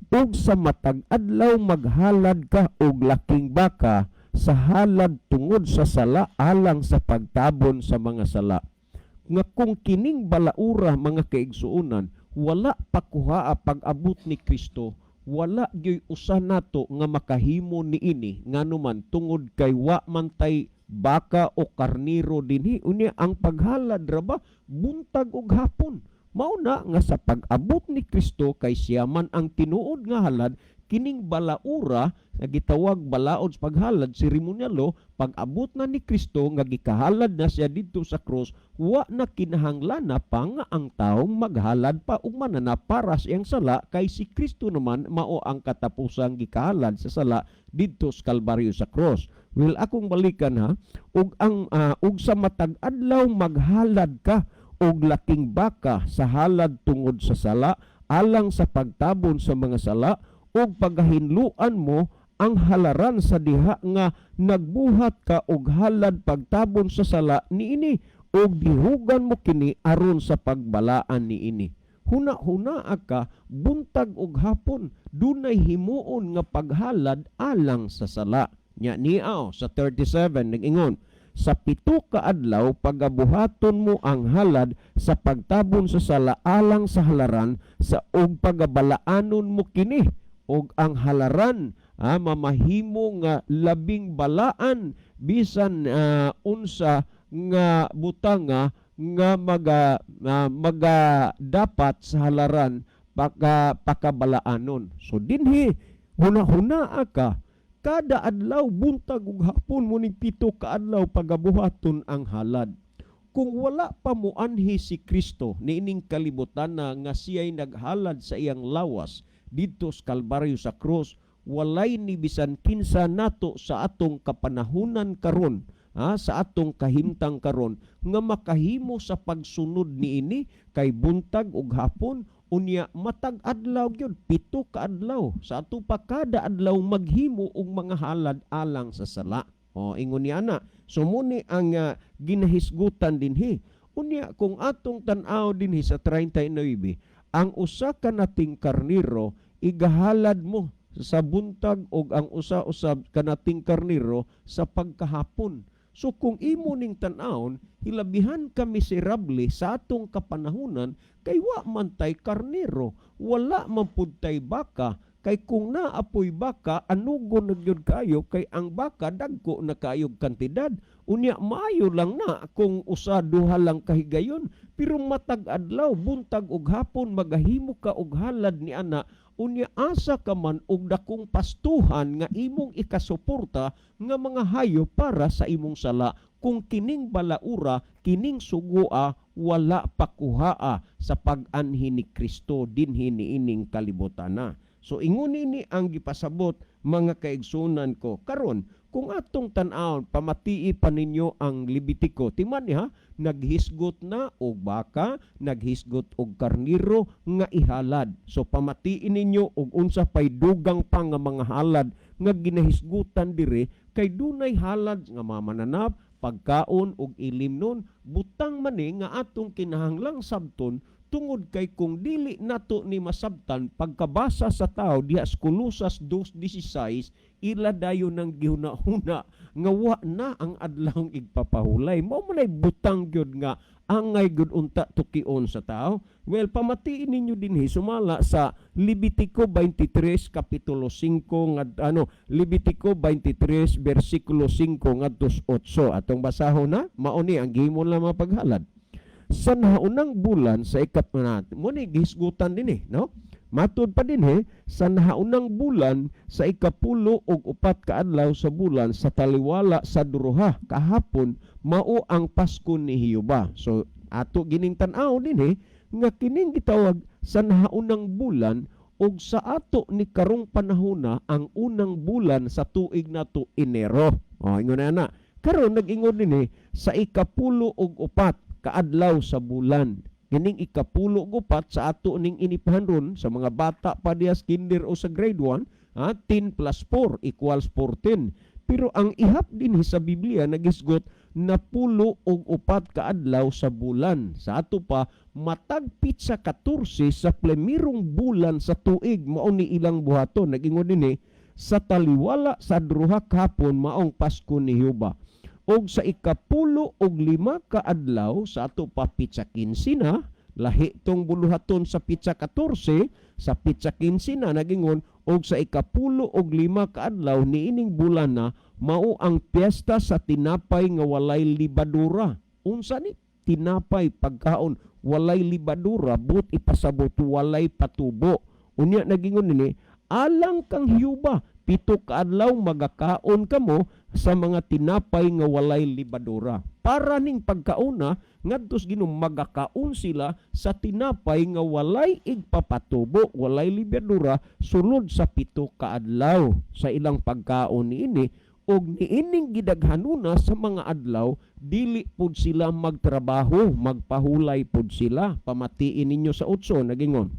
"Ug sa matag adlaw maghalad ka og laking baka sa halad tungod sa sala alang sa pagtabon sa mga sala." Nga kung kining balaura, mga kaigsuonan, wala pa kuhaa pag-abot ni Kristo, wala gyoy usa nato nga makahimo niini, ngano man tungod kay wa man tay baka o karniro dinhi. Unya ang paghalad ra ba buntag ug hapon. Mao na nga sa pag-abot ni Kristo, kay siya man ang tinuod nga halad, kining balaura nga gitawag balaod sa paghalad, seremonialo, pag-abot na ni Kristo nga gikahalad na siya didto sa krus, wa na kinahanglan na pa nga ang taong maghalad pa og mananap para sa iyang sala, kay si Kristo naman mao ang katapusang gikahalad sa sala didto sa Kalbaryo sa cross. Well, akong balikan, ha. Ug sa matag adlaw maghalad ka og laking baka sa halad tungod sa sala alang sa pagtabon sa mga sala, ug pagahinluan mo ang halaran sa diha nga nagbuhat ka og halad pagtabon sa sala niini, ug dihugan mo kini aron sa pagbalaan niini. Huna-huna ka, buntag ug hapon dunay himuon nga paghalad alang sa sala. Nya niaw sa 37, nag-ingon, "Sa 7 ka adlaw pagabuhaton mo ang halad sa pagtabon sa sala alang sa halaran sa ug pagabalaanon mo kini, ug ang halaran mamahimo nga labing balaan bisan unsa nga butanga nga maga dapat sa halaran pakabalaanon." So dinhi, huna-huna ka, kada adlaw, buntag ug hapon, mo ning 7 ka adlaw pagabuhaton ang halad. Kung wala pa muanhi si Kristo niining kalibutan na nga siya'y naghalad sa iyang lawas didto sa Kalbaryo, sa krus, walay ni bisan kinsa nato sa atong kapanahunan karon, ha, sa atong kahimtang karon nga makahimo sa pagsunod niini, kay buntag ug hapon, unya matag adlaw gyud, 7 ka adlaw, sa ato pa kada adlaw maghimo og mga halad alang sa sala. O, ingon niya na. So muni ang ginahisgutan dinhi. Unya kung atong tan-aw dinhi sa 39, ang usa ka nating karniro igahalad mo sa buntag og ang usa usab kanating karniro sa pagkahapon. So kung imo ning tan-awon, hilabihan ka miserable sa atong kapanahunan kay wa man tay karniro, wala man pud tay baka, kay kung naapoy baka, anugo na gyud kayo, kay ang baka dagko na kayog kantidad. Unya maayo lang na kung usa duha lang kahigayon, pero matag adlaw, buntag ug hapon, magahimo ka og halad ni ana. Unya asa ka man og dakong pastuhan nga imong ikasuporta nga mga hayop para sa imong sala kung kining balaura, kining sugua, wala pakuhaa sa pag-anhi ni Kristo dinhi niining kalibutana? So ingon ini ang gipasabot, mga kaigsunan ko. Karon, kung atong tan-awon, pamatii pa ninyo ang Levitico. Timan niya, naghisgot na og baka, naghisgot og karniro nga ihalad. So pamatiin ninyo og unsa pay dugang pa nga mga halad nga ginahisgutan dire, kay dunay halad nga mamananap, pagkaon og ilimnon, butang man ni nga atong kinahanglang sabton, tungod kay kung dili nato ni masabtan, pagkabasa sa tao diha sa Kolosas 2:16, ila dayon ng gihuna-huna nga wa na ang adlawng igpapahulay. Mao man ay butang gyud nga angay gyud unta tukion sa tao. Well, pamatiin ninyo dinhi sumala sa Levitico 23 kapitulo 5 nga ano, Levitico 23 bersikulo 5 ngadto 8. Atong basahon na. Mao ni ang gihimo lang mga paghalad sa naunang bulan sa ikap na mo ni gihisgutan din eh, no? Matud pa dinhi, sa nahaunang bulan, sa 14 ka adlaw sa bulan, sa taliwala sa duruha kahapon, mao ang Pasko ni Jehova. So ato gining tan-aw dinhi nga kining gitawag sa nahaunang bulan, ug sa ato ni karong panahona, ang unang bulan sa tuig nato Enero. O, ingon na na. Karon nag-ingon dinhi sa 14 kaadlaw sa bulan. Kining 14 sa ato ning inipahan ron sa mga bata pa diya sa kinder o sa grade 1, ha, 10 plus 4 equals 14. Pero ang ihap dinhi sa Biblia nagisgot na 14 kaadlaw sa bulan. Sa ato pa, matag pitsa 14 sa plemirong bulan sa tuig mao ni ilang buhaton. Nagingon dinhi sa taliwala sa druha kahapon, maong Pasko ni Jehova. Og sa 15 ka adlaw, sa ato pa pitsa 15 na, lahi tong buluhaton sa pitsa 14, sa pitsa 15 na nagingon, og sa 15 ka adlaw niining bulan na, mao ang piyesta sa tinapay nga walay libadura. Unsa ni tinapay, pagkaon walay libadura? But ipasabot, walay patubo. Unya nagingon nini alang kang Jehova, 7 ka adlaw magakaon kamo sa mga tinapay nga walay libadura. Para ning pagkauna ngadto sa Ginoo, magakaon sila sa tinapay nga walay igpapatubo, walay libadura, sulod sa 7 ka adlaw sa ilang pagkaon niini. Og niining gidaghanuna sa mga adlaw, dili pud sila magtrabaho, magpahulay pud sila. Pamatiin ninyo sa 8, nagingon,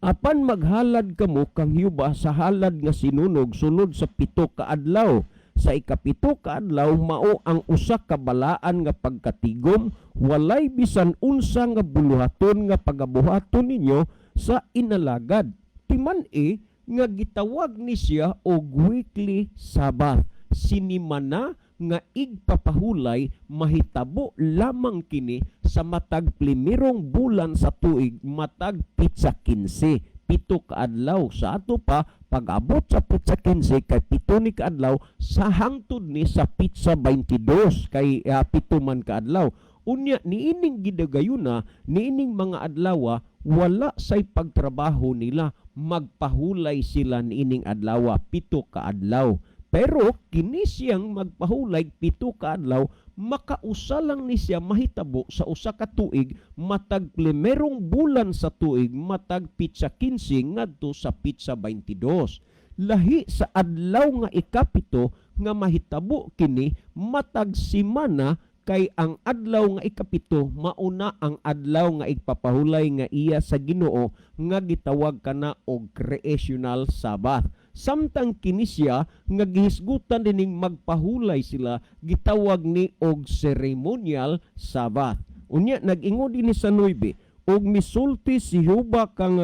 apan maghalad kamo kang Jehova sa halad nga sinunog sulod sa 7 ka adlaw. Sa 7 ka adlaw mao ang usa ka balaan nga pagkatigom, walay bisan unsa nga buluhaton nga pagabuhaton ninyo sa inalagad. Timan-i nga gitawag ni siya og weekly Sabbath. Sinimana nga igpapahulay, mahitabo lamang kini sa matag primerong bulan sa tuig, matag pitsa 15, 7 ka adlaw. Sa ato pa, pag-abot sa pitsa 15, kay 7 ni kaadlaw, sa hangtod ni sa pitsa 22, kay 7 man kaadlaw. Unya niining gidagayuna niining mga adlawa, wala say pagtrabaho nila, magpahulay sila niining adlawa, 7 ka adlaw. Pero kini siyang magpahulay 7 ka adlaw, makausa lang ni siya mahitabo sa 1 ka tuig matag primerong bulan sa tuig, matag pitsa 15 ngadto sa pitsa 22. Lahi sa adlaw nga 7 nga mahitabo kini matag simana, kay ang adlaw nga 7 mauna ang adlaw nga igpapahulay nga iya sa Ginoo nga gitawag kana og creational Sabbath. Samtang kini siya nga gihisgutan dining magpahulay sila, gitawag ni og ceremonial Sabbath. Unya nag-ingon dinhi sa 9, "Ug misulti si Jehova kang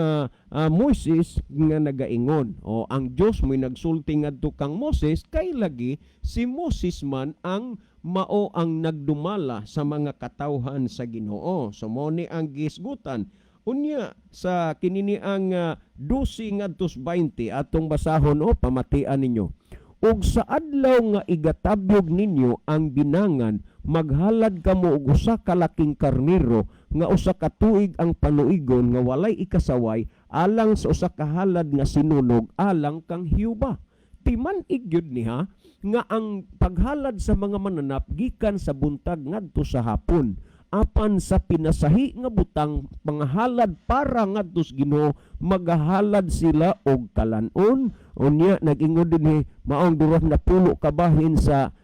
Moises nga nagaingon." O, ang Dios mo'y nagsulti ngadto kang Moses, kay lagi si Moses man ang mao ang nagdumala sa mga katawhan sa Ginoo. So mo ni ang gihisgutan. Unya sa kinini ang 12 ngadto 20, atong basahon o pamatian ninyo. "Ug sa adlaw nga igatabyog ninyo ang binangan, maghalad kamo og usa ka laking karnero nga 1 ka tuig ang panuigon nga walay ikasaway alang sa usa ka halad nga sinunog alang kang Jehova." Timan-ig gyud niya nga ang paghalad sa mga mananap gikan sa buntag ngadto sa hapon. Apan sa pinasahi nga butang pangahalad para ngadto sa Ginoo, magahalad sila og kalan-on. Unya nag-ingon dinhi, maong 20 kabahin sa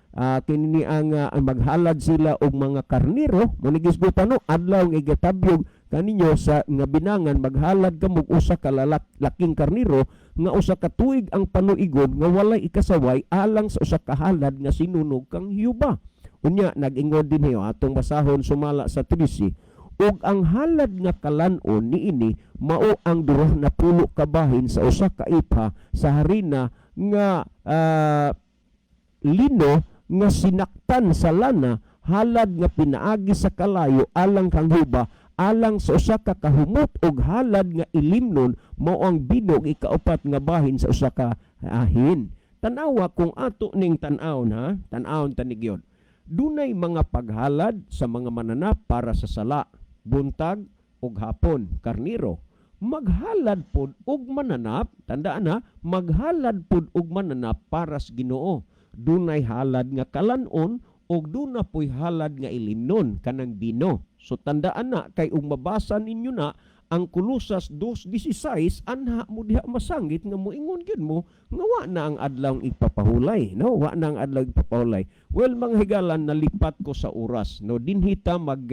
kini ang maghalad sila og mga karnero. Mo ni gisgutan, no, adlaw nga igatabyog kaninyo sa nga binangan, maghalad kamo og usa ka laking karnero nga 1 ka tuig ang panuigon nga walay ikasaway alang sa usa ka halad nga sinunog kang Jehova. Unya nag-ingon dinhi, atong basahon sumala sa 13, "Ug ang halad nga kalan-on niini mao ang 20 kabahin sa 1 ka epha sa harina nga lino nga sinaktan sa lana, halad nga pinaagi sa kalayo alang kang Jehova, alang sa usa ka kahumot, og halad nga ilimnon mao ang bino og ikaupat nga bahin sa 1 ka hin." Tanawa kung ato ning tan-awon, ha, tan-awon tanigyon. Dunay mga paghalad sa mga mananap para sa sala, buntag ug hapon, karniro. Maghalad pod og mananap, tandaan ha, maghalad pod og mananap para sa Ginoo. Dunay halad nga kalan-on ug duna poy halad nga ilimnon, kanang bino. So tandaan na kay ug mabasa ninyo na ang Kolosas 2:16, anha mo diha masangit nga moingon gyud mo nga wa na ang adlaw igpapahulay, no? Wa na ang adlaw igpapahulay. Well, mga higalan, nalipat ko sa oras, no? Dinhi ta mag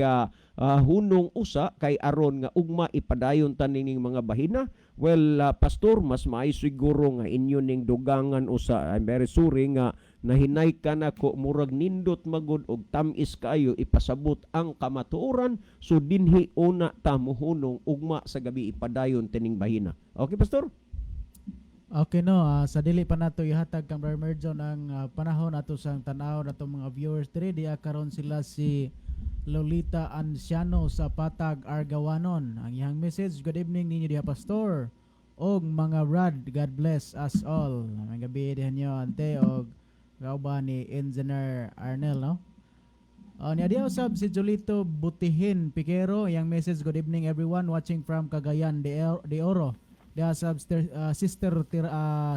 hunong usa kay aron nga ugma ipadayon ta nining mga bahina. Well, pastor, mas maayo siguro nga inyo ning dugangan usa. I'm very sorry nga nahinay ka na ko, murag nindot magod og tam-is kaayo ipasabot ang kamatuoran. So dinhi una ta muhunong, ugma sa gabi ipadayon tining bahina. Okay, pastor? Okay, no, sa dili pa nato ihatag kang Brother Merjon ang panahon, ato sang tan-aw nato mga viewers diri. Diya karon sila si Lolita Anciano sa Patag, Argawanon. Ang iyang message, "Good evening ninyo diha, pastor og mga brad, God bless us all." May gabi diha niyo, ante, og kauban ni Engineer Arnel, no? Niya diha usab si Jolito Butihin Piquero, iyang message, "Good evening everyone watching from Cagayan de Oro." Diha sab Sister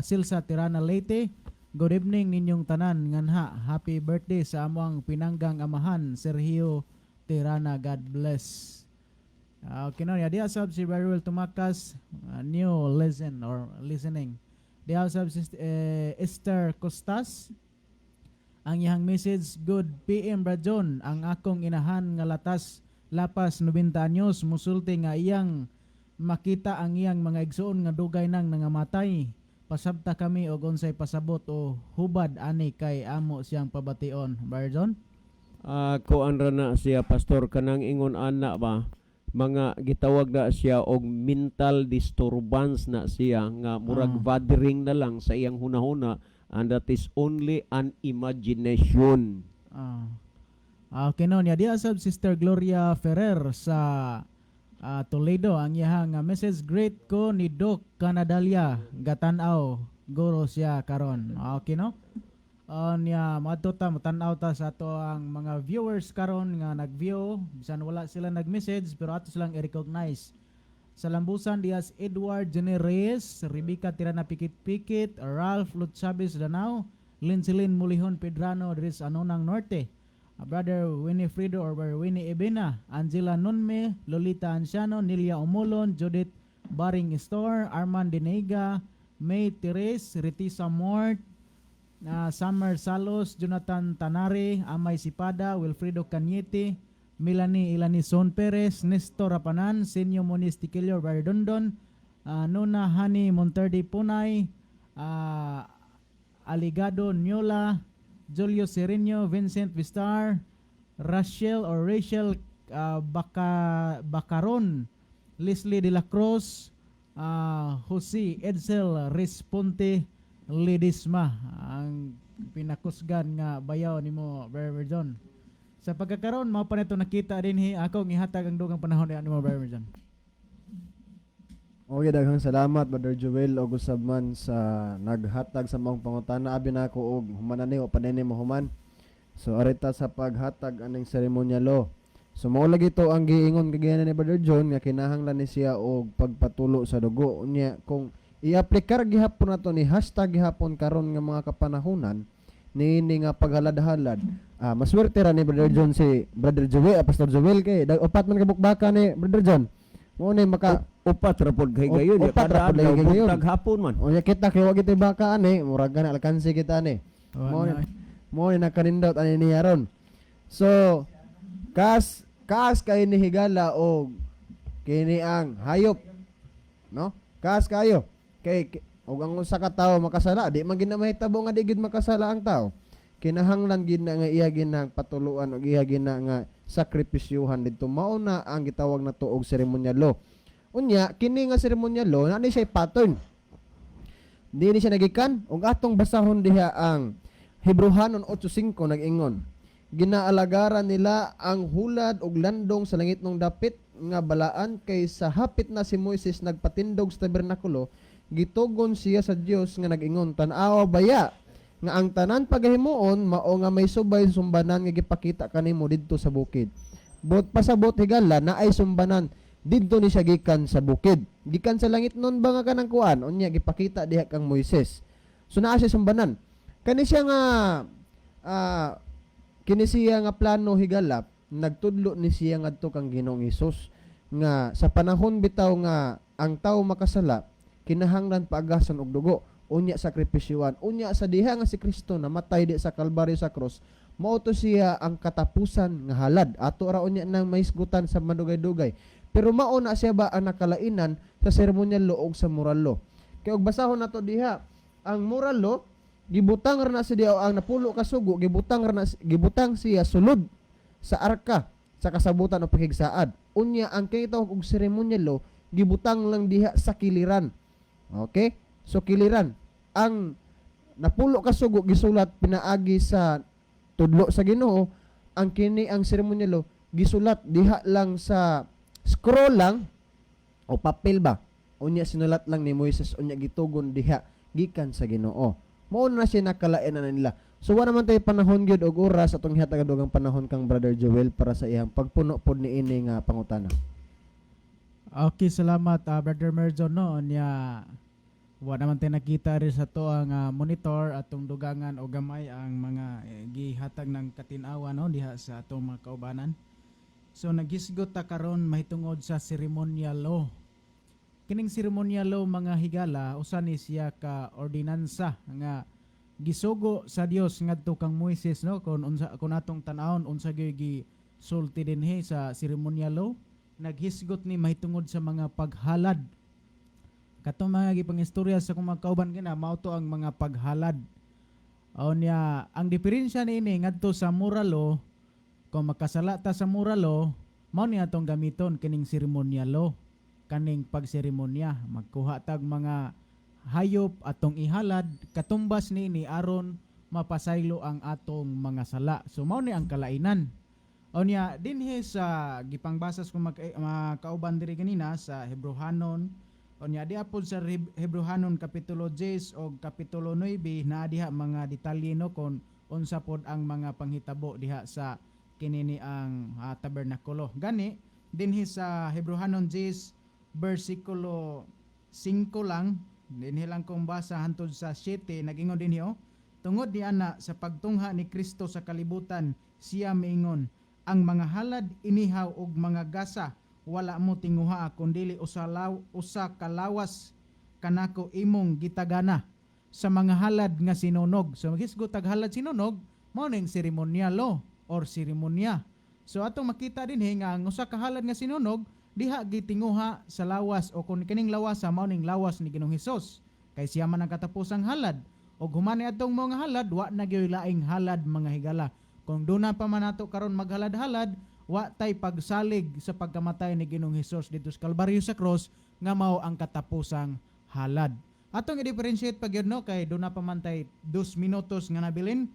Silsa Tirana Leyte. "Good evening ninyong tanan nganha. Happy birthday sa among pinanggang amahan Sergio Tirana. God bless." Okay no, ya diha sab si Barrel Tumakas, new listen or listening. Diha sab si Esther Costas. Ang iyang message, "Good PM, Brad John, ang akong inahan nga latas lapas 90 anyos musulti nga iyang makita ang iyang mga igsuon nga dugay nang nangamatay. Pasabta kami og unsay pasabot o hubad ani kay amo siyang pabation." Brother John? Kuan ra na siya, pastor, kanang ingon ana ba, mga gitawag na siya og mental disturbance na siya nga murag vadering na lang sa iyang hunahuna, and that is only an imagination. Ah. Okay no, niya diha sab Sister Gloria Ferrer sa Toledo. Ang iyang message, "Great ko ni Doc Canadalia, gatan-aw guro siya karon." Okay no? Niya moadto ta, motan-aw ta sa ato ang mga viewers karon nga nag-view bisan wala sila nag-message, pero ato silang i-recognize. Sa Lambusan dias Edward Jenny Reyes, Rebecca Tirana Pikit-Pikit, Ralph Lutchabes Danao, Lincelin Mulihon Pedrano diri sa Anonang Norte. Brother Winifredo or Brother Winnie Ebena, Angela Nunme, Lolita Anciano, Nilia Umulon, Judith Baring Store, Armand Dinega, May Teres, Ritisa Mort, Summer Salos, Jonathan Tanare, Amay Sipada, Wilfredo Cañete, Melanie Ilanison Perez, Nestor Rapanan, Senyo Moniz Tiquillo, Brother Dondon, Nona Hani Monterde Punay, Aligado Nyola, Julio Sereno, Vincent Vistar, Rachel or Rachel Baca, Bacaron, Leslie De La Cruz, Jose Edsel Responte Ledesma, ang pinakusgan nga bayaw nimo, Brother John. Sa pagkakaroon, mao pa nito nakita dinhi. Ako gihatag ang dugang panahon nimo, Brother John. Okay, daghang salamat, Brother Joel, og usab man sa naghatag sa maong pangutana. Abi nako og human ani o panini mo human. So arita sa paghatag aning seremonyalo. So mao lagi to ang giingon kagaya ni Brother John nga kinahanglan ni siya og pagpatulo sa dugo. Unya kung i-aplikar gihapon nato ni #gihapon karon nga mga kapanahunan niini nga paghalad-halad, maswerte ra ni Brother John, si Brother Joel, Pastor Joel, kay upat man ka bukbaka ni Brother John. Mao ni maka Upat ra pod kay gayon. Upat ra Kada pod adlaw, kay gayon. buntag hapon man. Unya kita kay wa kitay baka ani, murag na alkansi kita ani. Wa Mo na. mo ni nakanindot ani niya ron. So kas kas kay ni higala og kini ang hayop. No? Kas kayo. Kay og ang usa ka tawo makasala, di man gid na mahitabo nga di gid makasala ang tao. Kinahanglan gid na nga iya ginang patuluan og iya gina nga sakripisyuhan didto. Mao na ang gitawag na og seremonyalo. Unya kini nga seremonyalo naa ni siya pattern. Di ni siya nagikan ug atong basahon diha ang Hebreohanon 8:5, nag-ingon: Ginaalagaran nila ang hulad ug landong sa langitnong dapit nga balaan, kay sa hapit na si Moises nagpatindog sa tabernakulo, gitugon siya sa Dios nga nag-ingon, "Tan-awa baya nga ang tanan pagahimuon mao nga may subay sa sumbanan nga gipakita kanimo didto sa bukid." Bot pasabot, higala, naay sumbanan didto ni siya gikan sa bukid, gikan sa langit nun ba nga kanang kuan. Unya gipakita diha kang Moises, so naa siya sumbanan. Kani siya nga kini siya nga plano, higala, nagtudlo ni siya ngadto kang Ginoong Hesus nga sa panahon bitaw nga ang tao makasala, kinahanglan paagasan og dugo, unya sakripisyuan. Unya sa diha nga si Kristo namatay di sa Kalbaryo, sa cross, mao to siya ang katapusan nga halad. Ato ra unya nang mahisgutan sa madugay-dugay, pero mao na siya ba ang nakalainan sa seremonyal og sa moral law. Kay og basahon nato diha ang moral law, gibutang ra na siya diha ang napulo ka sugo, gibutang ra na, gibutang siya sulod sa arka sa kasabutan o pakigsaad. Unya ang kay tawag og seremonyal law, gibutang lang diha sa kiliran. Okay, so kiliran. Ang napulo ka sugo gisulat pinaagi sa tudlo sa Ginoo. Ang kini ang seremonyal law gisulat diha lang sa scroll lang o papel ba. Unya sinulat lang ni Moises, unya gitugon diha gikan sa Ginoo. Mao na siya nakalain na nila. So wala man tayo panahon gyud og oras. Atong ihatag ang panahon kang Brother Joel para sa iyang pagpuno pod niini nga pangutana. Okay, salamat, Brother Merjon, no. Nya wa naman tayo nakita rin sa to ang monitor atong dugangan o gamay ang mga gihatag ng katinawa, no, diha sa atong mga kaubanan. So naghisgot ta karon mahitungod sa ceremonial law. Kining ceremonial law, mga higala, usa ni siya ka ordinansa nga gisugo sa Dios ngadto kang Moises, no. Kung atong tan-awon unsa gyud gisulti dinhi sa ceremonial law, naghisgot ni mahitungod sa mga paghalad. Katong mga gipangistorya sa akong mga kauban gina, mao to ang mga paghalad. O niya, ang diferensya niini ngadto sa moral law, kung makasala ta sa moral law, mao ni atong gamiton kining seremonial law, kaning pagseremonya, magkuha tag mga hayop atong ihalad katumbas niini aron mapasaylo ang atong mga sala. So mao ni ang kalainan. O niya, dinhi sa gipangbasa sa kong mga kauban diri ganina sa Hebreohanon. O niya, diha pod sa Hebreohanon kapitulo 10 o kapitulo 9 naa diha mga detalye, no, kon unsa pod ang mga panghitabo diha sa kinini ang tabernakulo. Gani dinhi sa Hebreohanon 10 bersikulo 5 lang dinhi lang kong basa hantod sa 7, nagingon dinhi oh. Tungod ni ana sa pagtungha ni Kristo sa kalibutan, siya miingon, "Ang mga halad inihaw ug mga gasa wala mo tinguha, kundili usa ka lawas kanako imong gitagana sa mga halad nga sinunog." So maghisgot tag halad sinunog, mao ning seremonyalo or seremonya. So atong makita dinhi nga ang usa ka halad nga sinunog diha gitinguha sa lawas o kung kining lawas mao ning lawas ni Ginoong Hesus kay siya man ang katapusang halad. Ug human atong mga halad, wa na gyoy laing halad, mga higala. Kung duna pa man nato karon maghalad-halad, wa tay pagsalig sa pagkamatay ni Ginoong Hesus didto sa Kalbaryo sa cross nga mao ang katapusang halad. Atong i-differentiate pa gyud, no, kay duna pa man tay 2 minutos nga nabilin.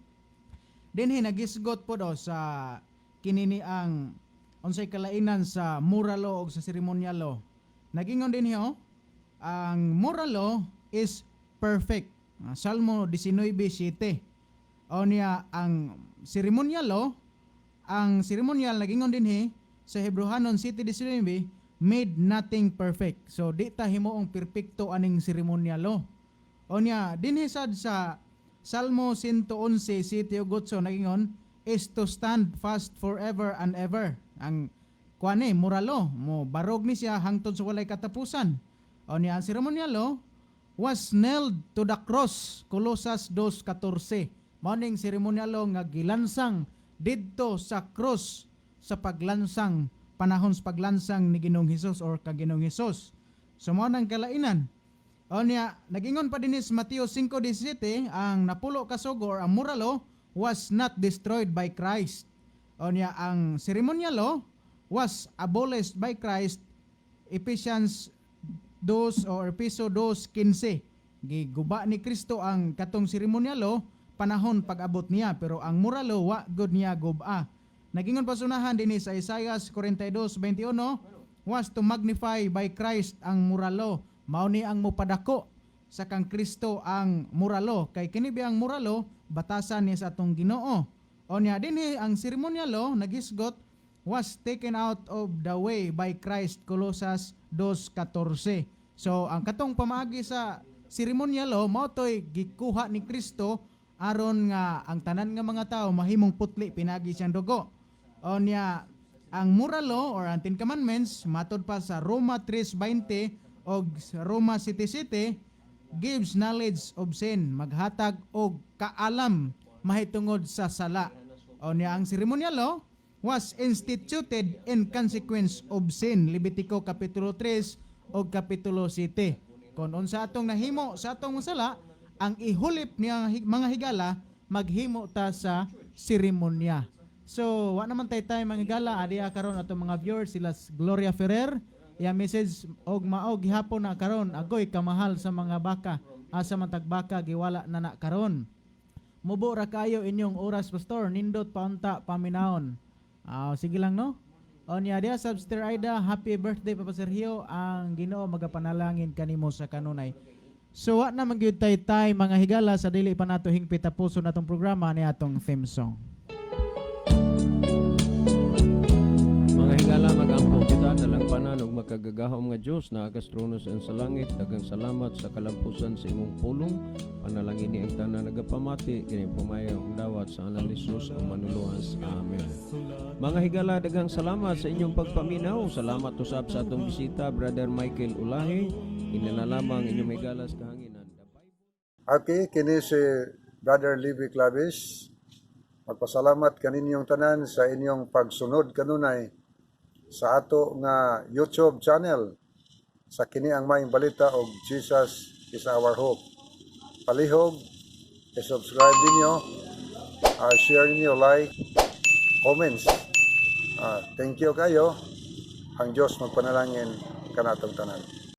Dinhi nagisgot po do sa kinini ang unsay kalainan sa moral law o sa ceremonial law. Nagingon dinhi oh, ang moral law is perfect. Salmo 19:7. O niya ang ceremonial law, ang ceremonial, nagingon dinhi sa Hebreohanon 7:19, made nothing perfect. So di ta himuong perpekto aning ceremonial law. O niya dinhi sad sa Salmo 111:7 ug 8 nagingon is to stand fast forever and ever. Ang kuan ni moral law mo barog ni siya hangtod sa walay katapusan. O niya ang ceremonial law was nailed to the cross, Colosas 2:14. Mao ning ceremonial law nga gilansang didto sa cross sa paglansang, panahon sa paglansang ni Ginoong Hesus or kang Ginoong Hesus. So mao nang kalainan. O niya, nagingon pa din sa Mateo 5:17, ang napulo ka sugo or ang moral law was not destroyed by Christ. O niya, ang ceremonial law was abolished by Christ, Ephesians 2 or Episo 2:15. Giguba ni Kristo ang katong ceremonial law panahon pag-abot niya, pero ang moral law wa gud niya guba. Nagingon pa sunahan dinhi sa Isaiah 42:21 was to magnify by Christ ang moral law. Mao ni ang mopadako sa kang Kristo ang moral law kay kini ang moral law batasan niya sa atong Ginoo. O niya dinhi ang ceremonial law nagisgot was taken out of the way by Christ, Colosas 2:14. So ang katong pamaagi sa ceremonial law mao toy gikuha ni Kristo aron nga ang tanan nga mga tao mahimong putli pinagi siyang dugo. O niya ang moral law or ang Ten Commandments, matod pa sa Roma 3:20 og sa Roma 7:7, gives knowledge of sin, maghatag og kaalam mahitungod sa sala. O niya ang ceremonial law was instituted in consequence of sin, Levitico kapitulo 3 og kapitulo 7. Kon unsa atong nahimo sa atong sala, ang ihulip niya, mga higala, maghimo ta sa seremonya. So, wa naman tay time, mga higala, adiya karon atong mga viewers sila Gloria Ferrer. Ya message og mao gihapon na karon, agoy kamahal sa mga baka. Asa man tag baka, giwala na na karon. Mubo ra kayo inyong oras, pastor, nindot paunta paminawon. Ah, sige lang, no. O niya diya sa Sister Aida, happy birthday, Papa Sergio, ang Ginoo magapanalangin kanimo sa kanunay. So wa na man gyud tay tay, mga higala, sa dili pa nato hingpit tapuson atong programa ni atong theme song. Mga higala, mag-ampo kita. Dalangpanan ug makagagahom nga Dios na sa trono sa langit, daghang salamat sa kalampusan sa imong pulong. Panalangini ang tanan nagapamati kini, pumayo ang dawat sa ngalan ni Jesus ang Manluluwas. Amen. Mga higala, daghang salamat sa inyong pagpaminaw. Salamat usab sa atong bisita, Brother Michael Ulahe. Inila lamang inyong higala sa kahanginan. Okay, kini si Brother Levi Clavis. Magpasalamat kaninyong tanan sa inyong pagsunod kanunay sa ato nga YouTube channel sa kini ang Maayong Balita og Jesus is Our Hope. Palihog, i-subscribe ninyo, share ninyo, like, comments. Thank you kayo. Ang Diyos magpanalangin kanatong tanan.